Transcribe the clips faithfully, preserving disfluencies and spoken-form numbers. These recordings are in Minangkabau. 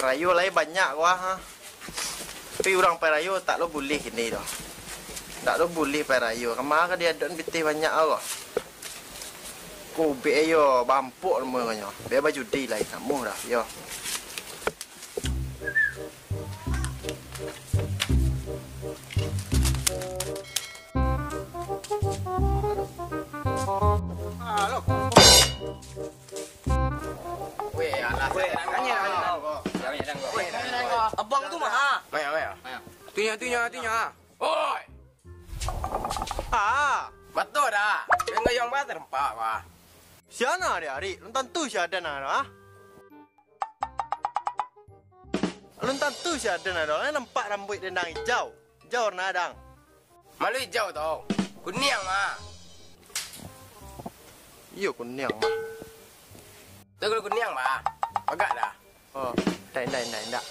Rayo lai banyak ko ha. Tapi urang pai rayo tak lo bulih kini doh. Tak lo bulih pai rayo. Kama ka diadok pitih banyak ko. Kubek yo bampuk namonyo. Bia bajudi lai namuah dah yo. Weh, alah, weh, tanya, tanya. Abang tu mah. Maya, maya. Tunyo, tunyo, tunyo. Oi. Ah, batua dah. Yang gayung bah terempak bah. Siana dek Arik, lun tantu si Adan ah. Lun tantu si Adan ah, nampak rambuik dendang ijau. Ijau warna adang. Malu ijau tau. Kuniang mah. Iyo kuniang mah. Tu kalau kuniang mah. Pagak dah. Oh, indak, indak, indak, indak.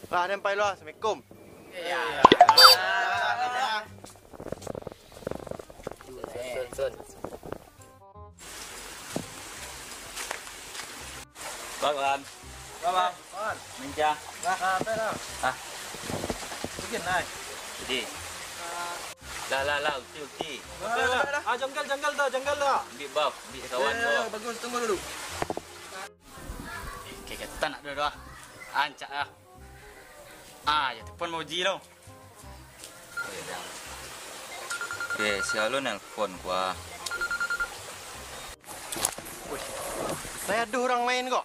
Lah, den pai lo, assalamualaikum. Sun, sun. Bang, Bang. Bang, Bang. Bang. Mencah. Lah, apa lah? Ah. Mungkin naik. Jadi. Lah, lah, lah, ulti, ulti. Lah, lah, lah. Ah, janggal, janggal dah, janggal dah. Ambil buff, ambil kawan. Eh, bagus, tunggu dulu. Kegiatan nak dulu dah. Ancak lah. Ah, ya telepon Moji tu. Eh, si Alo nelpon gua. Wih, saya ada orang main kok.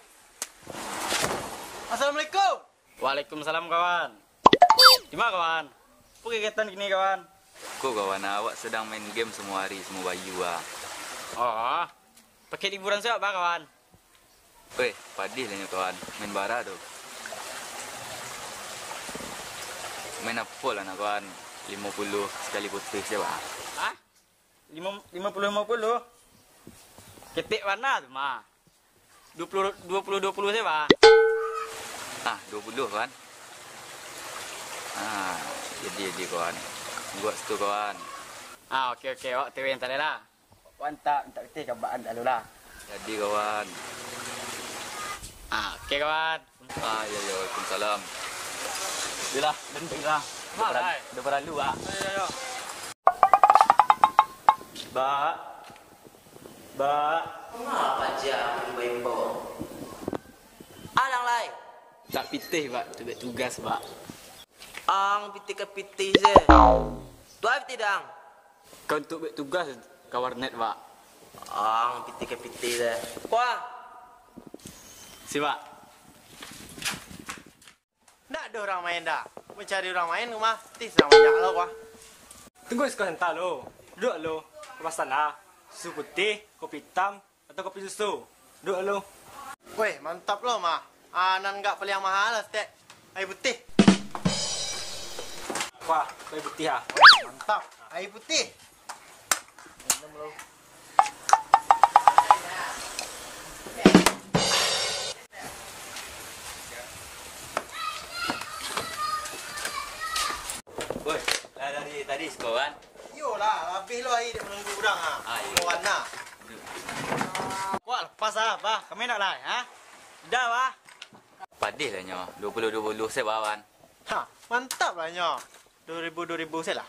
Assalamualaikum. Waalaikumsalam, kawan. Di mana, kawan? Apa kegiatan kini, kawan? Ko, kawan, awak sedang main game semua hari, semua bayu ah. Oh, pakai liburan siapa, kawan? Weh, padih lah nyo kawan, main bara tu. Main apo lah nak kawan, limo puluh sakali putuih se bah. Hah? Limo, limo puluh, limo puluh? Ketek bana tu mah. Dua puluh, dua puluh, dua puluh se bah. Ah, dua puluh kawan. Ah, jadi, jadi kawan. Buat situ kawan. Ah, oke, oke, awak T W yang tadi lah. Wak mintak, mintak pitih ka baa dulu lah. Jadi, kawan. Ah, oke, kawan. Ah, iyo, iyo, waalaikumsalam. Yolah, den pai lah. Udah peralu, ah. Iyo, iyo, iyo. Bak. Bak. Manga paja maimbau-imbau? Alang lai. Tak pitih, Bak. Tugas, Bak. Ang pitih ka pitih se. Tu ai pitih dang. Ka untuak buek tugas ka warnet, Bak. Ang pitih ka pitih se. Kuah. Sibak. Ndak ado urang main dah. Mancari urang main rumah, pitih sadang banyak lo, kuah. Tunggu siko santa lo. Duduak lo. Pasan lah. Susu putih, kopi itam, atau kopi susu? Duduak lo. Weh, mantap lo, mah. Ah, nan agak paliang maha lah, stek. Aia putih. Wah, aia putih ah. Mantap. Aia putih. Minum lo. Woi, lah dari tadi siko kan? Iyolah, habis lo aia dek manunggu urang ah. Ah, iyo. Kawan nah. Kuah lepas ah, bah. Kami nak lah, ha? Dah, bah. Padih lah nyo, duo puluah duo puluah se, bah, wan. Ha, mantap lah nyo. Duo ribu, duo ribu se lah.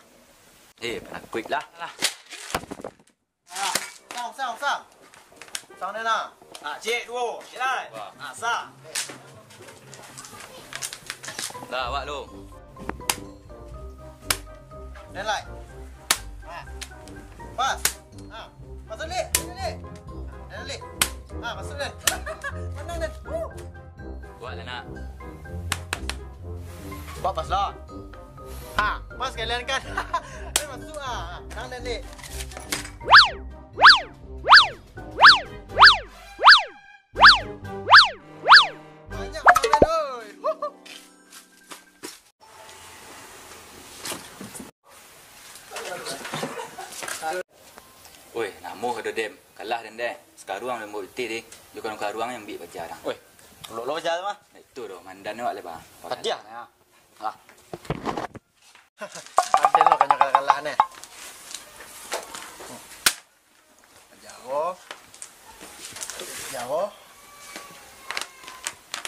Eh, panakuik lah. Alah. Ah, sang, sang, sang. Sang den ah. Ah, cik, duo, cik lai. Wah. Ah, sa. Dah, awak lu. Den lai. Ah. Pas. Ah, masuk, Lik. Sini, Lik. Den, Lik. Ah, masuk, Den. Mana, Den? Wuh. Kuat lah, nak. Buat pas lah. Ha, pas kalian kan. Eh, masuk ah. Tangan, Dik. Banyak makan, oi. Woi, namuah ado dem. Kalah den deh. Sakaruang den bawa pitih deh. Bukan karuang yang ambil paja dang. Woi, ulok lo paja tu mah. Nah, itu doh, mandan awak le, Bang. Hadiah nya. Alah. Aden lo kanyo kalah-kalah ne. Jauh. Jauh.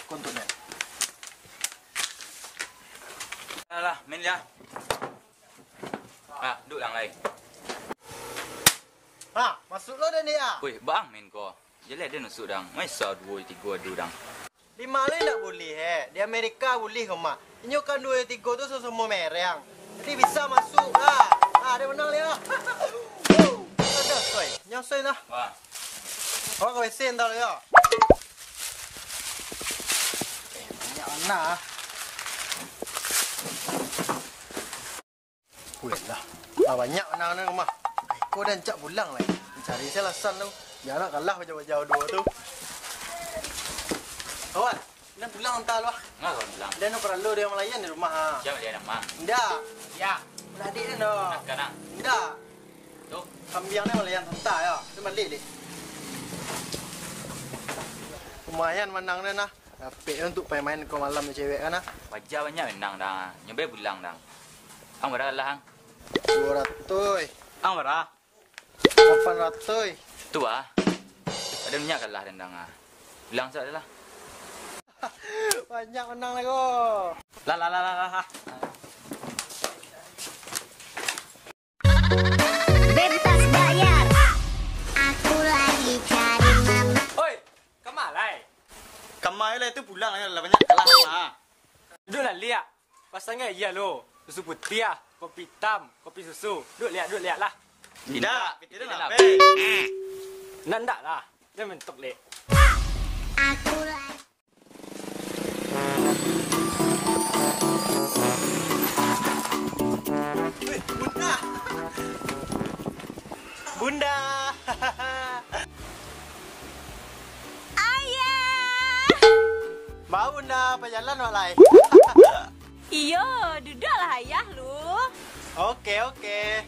Kuntuk ne. Inilah. Ah, duduk lang lai. Ha, masuak lo den, Dik, ah. Weh, bang main ko. Jaleh den masuak dang. Masa duo tigo ado dang. Di Malai ndak buliah, eh. Di Amerika buliah ko mah. Inyo kan duo tigo tu samo-samo mereng. Jadi bisa masuak lah. Ah, den menang lai, ah. Aduh, soy. Nyo soy lah. Wah. Awak ka W C ntar yo. Eh, banyak anak, ah. Weh lah. Ah, banyak anak-anak rumah. Ai, ko den rancak pulang lai. Cari se alasan tu. Jan lah kalah bajauah-jauah duo tu. Kawan, den pulang antah lu, ah. Ngah kawan pulang? Den paralu jo malayan di rumah, ah. Sia malayan, Mang? Indak. Yo. Adik den doh. Nak ka nak? Indak. Tu? Kambiang ni malayan santa yo. Tu baliak dek. Lumayan manang ni nah. Dapek untuak pai main ko malam jo cewek kan nah. Wajar banyak manang dang. Nyo bae pulang dang. Ang bara kalah ang? Duo ratuih. Ang bara? Lapan ratuih. Tu ah. Ado minyak kalah den dang ah. Pulang sajo lah. Banyak manang lai ko. Lah, lah, lah, lah, lah. Bebas bayar. Aku lagi cari mama. Oi, kama lai? Kama lai tu pulang lah, lah banyak kalah mah. Duduak lah liak. Pasangan iyo lo. Susu putiah, kopi itam, kopi susu. Duduak liak, duduak liak lah. Indak, pitih den lapeh. Nak indak lah. Jan mentok dek. Aku lagi. Weh, Bunda. Bunda. Ayah. Baa Bunda, pajalan wak lai? Iyo, duduaklah ayah lu. Oke, oke.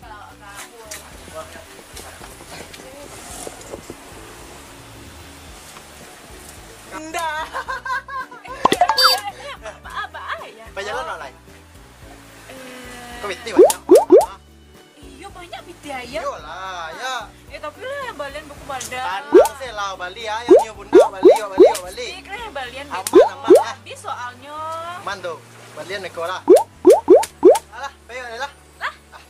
Indak. Apa, apa, ayah? Pajalan wak lai? Eh. Ko pitih banyak. Iyo, banyak pitih ayah. Iyolah, yo. Eh, tapi lah, balian buku badan. Tanang se lah, bali, ah, yang nyo Bunda, bali, bali, bali. Sik lah, balian. Aman, aman, ah. Habis soalnyo. Aman tu. Balian iko lah. Alah, payo lah. Lah. Ah.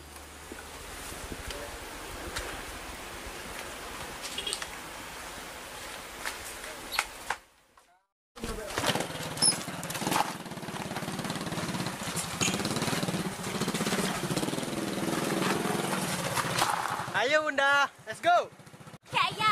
Ayo, Bunda, let's go. Kak, ya.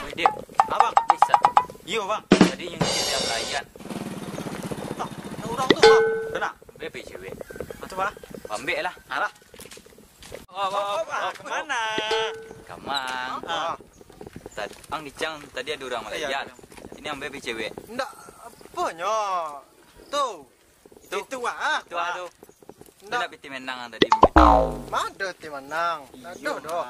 Weh, Dip. Abang. Bisa. Iyo, Bang. Tadi yang kita pelayan. Ah, yang urang tu, Bang. Kena? Bebe cewek. Macam mana? Ambek lah. Alah. Wah, wah, wah, wah, wah, kemana? Kamang. Ah. Tad-, ang dicang tadi ado urang Malayan. Iyo. Ini ambek cewek. Ndak, aponyo? Tu. Tu. Itu ah. Itu ah, tu. Ndak. Ndak pitih manang tadi. Mado pitih manang. Iyo, doh.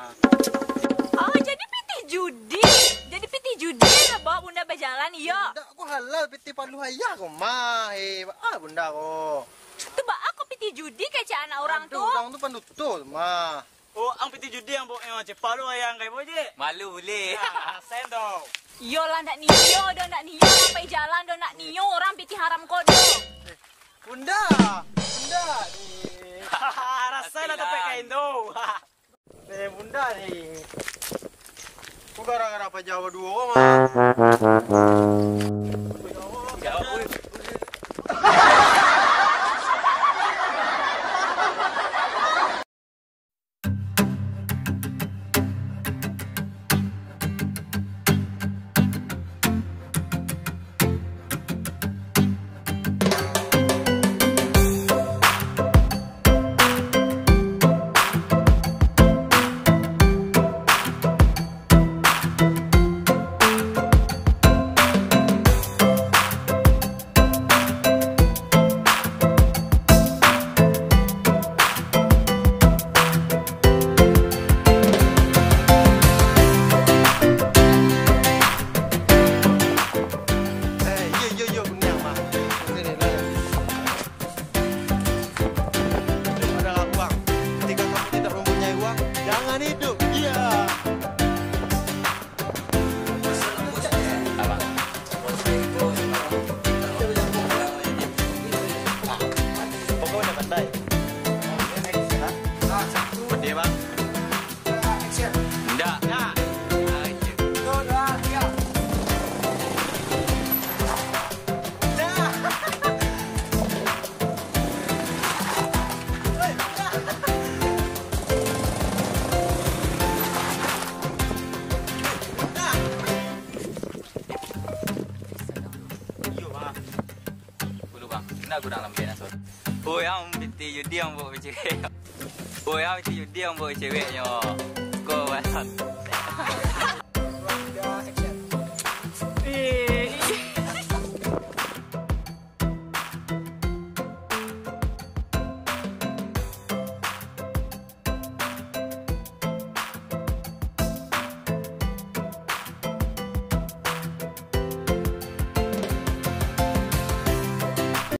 Oh, jadi pitih judi. Jadi pitih judi lah bawa bunda bajalan, iyo. Ndak, ko halal pitih paluah ayah ko mah. Eh, ah, bunda ko. Tu baa ko pitih judi kecek anak urang tu? Aduh, urang tu panduto mah. Oh, ang pitih judi ang bawa, eh, cepat lu ayah ang kai bawa je. Malu buliah. Ah, sen tu. Iyolah, ndak niyo doh, ndak niyo sampai jalan doh, ndak niyo urang pitih haram ko doh. Eh, bunda, bunda. Rasai lah tapek kain tu. Eh, bunda ni. Ko gara-gara pajawa duo mah. Dah kurang lambek lah, Sol. Oh, yang piti judi yang bawa cewek. Oh, yang piti judi yang bawa ceweknyo. Kau balas.